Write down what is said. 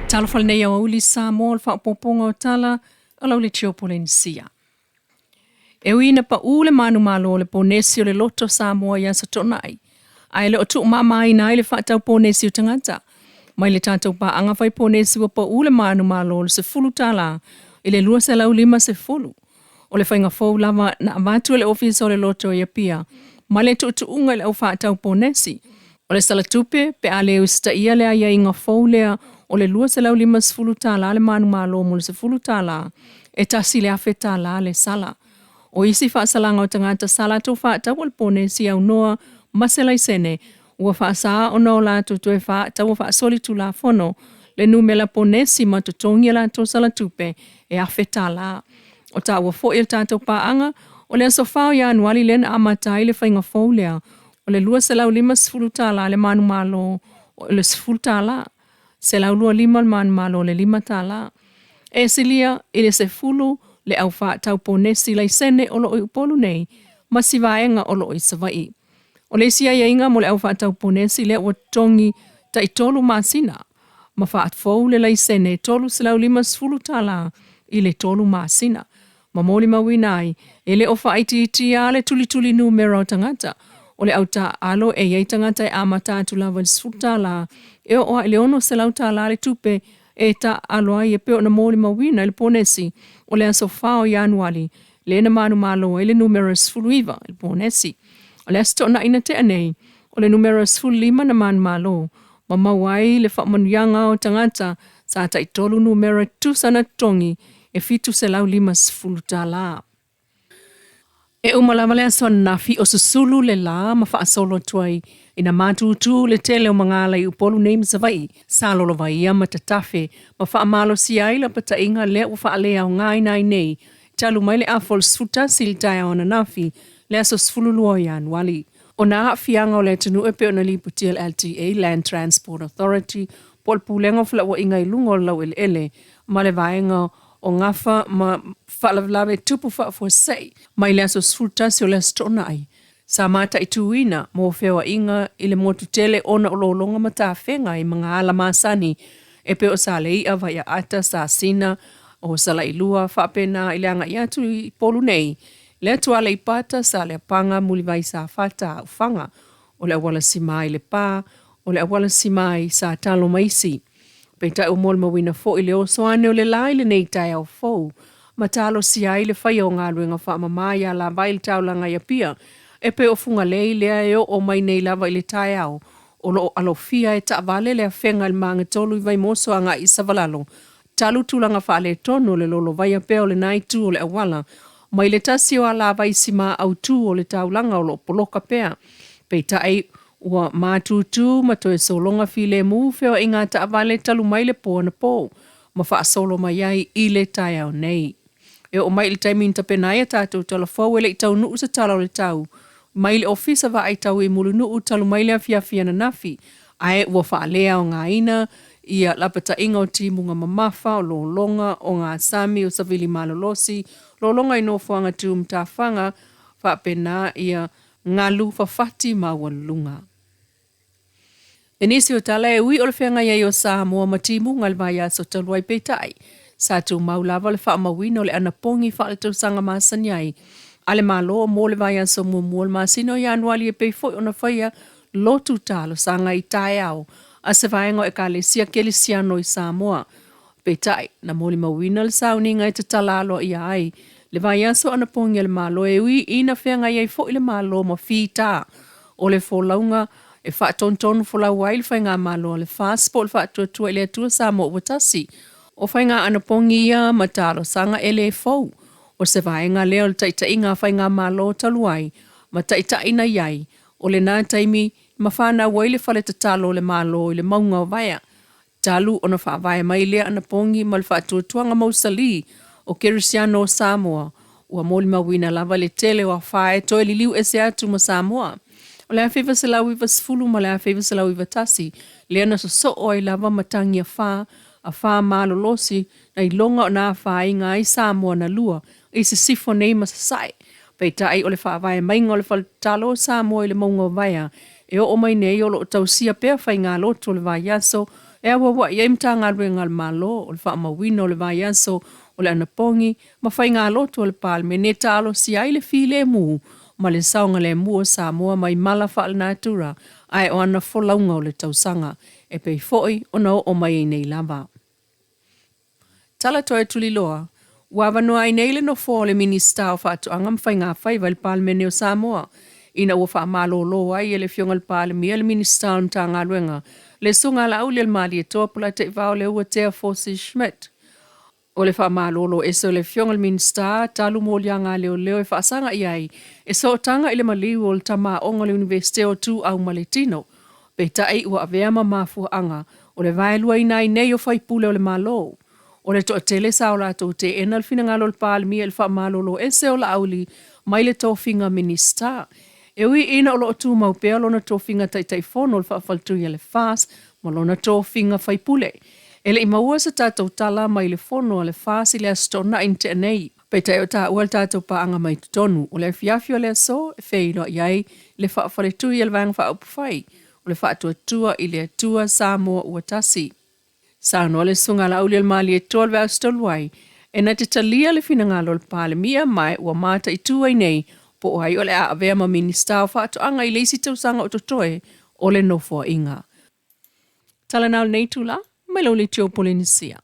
Talofa lenei aoauli Samoa o le faaopoopoga o tala a lau Leitio Polenisia. E ui ina paʻū le manumalo o le ponesi o le Loto Samoa i Aso Toonai, ae le o tuumamaina ai le faatau ponesi o tagata. Mai le tatou paaga fai ponesi ua paʻū le manumalo o le $10 i le $250. O le faiga fou lava na avatu e le Ofisa o le Loto i Apia ma le tuutuuga i le au faatau ponesi. O le salatupe pe a le usitaia le aiaiga fou lea o le $250 le manumalo mo le $10, e $1,000 le sala. O isi faasalaga o tagata sa latou faataua le ponesi aunoa ma se laisene ua faasa ona o latou toe faataua faasolitulafono le numera ponesi ma totogi a latou salatupe e $1,000. O taua foi e le tatou paaga, o le aso 4 o Ianuari lea na amata ai le faiga fou lea, o le $250 le manumalo o le $10, $125 le manumalo o le $5. E silia i le 10 le au faatau ponesi laisene o lo o i Upolu nei ma si vaega o lo o i Savaii. O le isi aiaiga mo le au faatau ponesi lea ua totogi tai 3 masina ma faafou le laisene e $350 i le 3 masina. Ma molimauina ai, e le o faaitiitia le tulituli numera o tagata. O le au taaalo e i ai tagata e amata atu lava i le $10 e oo lava i le $600 le tupe e taaalo ai e pei ona molimauina i le ponesi o le aso 4 o Ianuari lea na manumalo ai le numera 19 i le ponesi. O le Aso Toonai na tea nei, o le numera 15 na manumalo ma maua ai le faamanuiaga o tagata sa taitolu numera tutusa na totogi e $750. E uma lava le aso ananafi o susulu le la ma faasolo atu ai ina matutu le tele o magala i Upolu nei ma Savaii sa lolovaia ma tatafe ma faamalosia ai lapataiga lea ua faaleaogaina ai nei talu mai le afa o le 11 i le taeao ananafi le aso 12 o Ianuari. O nā aafiaga o le atunuu e pei ona lipotia e le LTA, Land Transport Authority, po o le Pulega o Felauaiga i luga o le Laueleele ma le Vaega o Gafa ma Faalavelave Tupu Faafuasei mai le aso 11 o le Aso Toonai, sa mataituina mo feoaiga i le motu tele ona o lologa ma tafega i magaala masani e pei o Salei'a, Vaiaata, Sasina, o Salailua, faapena i le agai atu i Upolu nei, le atu Aleipata, Saleapaga, Mulivai Safata, Aufaga, o le auala sima i Lepa, o le auala sima i Satalo ma isi. Peitai ua molimauina foi le oso ane o le la i lenei taeao fou ma talosia ai le faia o galuega faamama i alavai i le taulaga i Apia e pei o Fugalei lea e oo mai nei lava i le taeao o lo o alofia e taavale le afega i le magatolu i Vaimoso agai i Savalalo talu tulaga faaletonu o le lolovaia pea o lena itu o le auala mai le tasi o alavai sima autu o le taulaga o lo o poloka pea. Peitai ua matutu ma toe sologa filemu feoaiga a taavale talu mai le po anapo ma faasolo mai ai i le taeao nei. E oo mai i le taimi na tapena ai a tatou tala fou e le i taunuu se tala o le tau mai le Ofisa Vaai Tau i Mulinuu talu mai le afiafi ananafi, ae ua faaleaogaina ia lapataiga o timuga mamafa, o lologa, o gasami, o savili malolosi, lologa i nofoaga tu matafaga, faapena ia galu fafati maualuluga. I nisi o tala e ui o le feagai ai o Samoa ma timuga i le vaiaso talu ai peitai, sa tumau lava le faamauina o le anapogi faaletausaga masani ai a le Malo mo le vaiaso muamua o le masina o Ianuali e pei foi ona faia lotu talosaga i taeao a se vaega o Ekalesia Kerisiano i Samoa. Peitai, na molimauina le sauniga e tatala aloaia ai le vaiaso anapogi a le Malo e ui ina feagai ai foi le Malo ma fita o le folauga e faatonutonu folau ai le Faigamalo a le FAST po o le Faatuatua i le Atua Samoa ua Tasi. O faiga anapogi ia ma talosaga e le fou, o se vaega lea o le taitaiga a Faigamalo talu ai ma taitai na i ai o lena taimi ma fanau ai le fale tatalo o le Malo i le mauga o Vaea talu ona faavae mai lea anapogi ma le faatuatuaga mausali o Kerisiano o Samoa, ua molimauina lava le tele o afa e toe liliu ese atu ma Samoa. O le 1990 ma le 1991 lea na sosoo ai lava matagi afa, afa malolosi na iloga ona afaina ai Samoa na lua i sisifo nei ma sasae. Peitai o le faavae maiga o le fale tatalo o Samoa i le mauga o Vaea e oo mai nei o lo o tausia pea faigalotu o le vaiaso. e auaua'i ai Matagaluega a le Malo, o le faamauina o le vaiaso o le anapogi ma faigalotu a le Palemene e talosia ai le filemu ma le saogalemu o Samoa mai mala faalenatura ae o ana folauga o le tausaga e pei foi ona oo mai ai nei lava. Tala toe tuliloa, Ua avanoa ai nei le nofoa o le Minisita o Faatoaga ma Faiga Faiva i le Palemene o Samoa, ina ua faamalolo ai e le Afioga i le Palemia le Minisita o le Matagaluega, le Susuga a Laaulialemalietoa Polataivao Leuatea Fosi Schmidt. O le faamalolo ese o le Afioga i le Minisita talu moliaga a leoleo e faasaga i ai e sootaga i le maliu o le tama aoga o le Iunivesite o Ituau ma le Tino, peitai ua avea ma mafuaaga o le vaeluaina ai nei o faipule o le Malo. O le toatele sa o latou teena le finagalo o le Palemia i le faamalolo ese o Laauli mai le tofiga Minisita. E ui ina o lo o tumau pea lona tofiga Taitaifono o le Faafaletui a le FAST ma lona tofiga faipule, e le i maua se tatou tala mai le fono a le FAST i le Aso Toonai na tea nei. Peitai o taua le tatou paaga mai totonu o le afiafi o le aso e feiloai ai le Faafaletui a le Vaega Faaupufai o le Faatuatua i le Atua Samoa Ua Tasi. Saunoa le Susuga a Laaulialemalietoa le Veaso talu ai, e na te talia le finagalo o le Palemia ma ua mataitu ai nei po o ai o le a avea ma Minisita o Faatoaga i le isi tausaga o totoe o le Nofoaiga. Tala na o lenei itula, mai Laulitio Polenisia.